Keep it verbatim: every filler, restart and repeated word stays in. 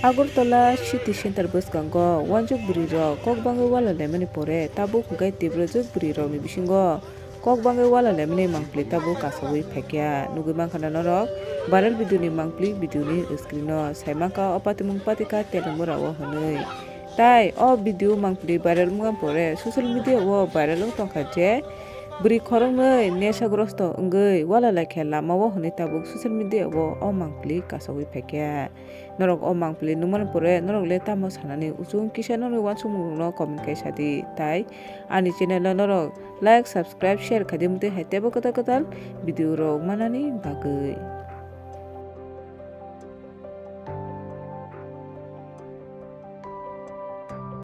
Agartala city centre bwskango wansuk bwrwirok kok bangwi wala laimani pore tabuk hwnkhe Tiprajwk bwrwirokni bisingo kok bangwi wala laimani mangpili tabuk kasawi phaikha. Nugwi mankha na norok viral video ni mangpili video ni screen o, sai mankha o patimung patika telengmura o hwnwi. Tai o video mangpili viral wngma pore social media o viral wng tongkha je bwrwi khoroknwi nesagrosto wngwi wala laikha lama o hwnwi tabuk social media o o mangpili kasawi phaikha. Norok o mangpili nukmani pore norok le tamo sanani? Uchung kisa norokni uansukmungrokno comment khai sadi. Tai ani channel no norok like, subscribe, share khaidi, mutwi hai teibo kwtal kwtal video rok manani bagwi.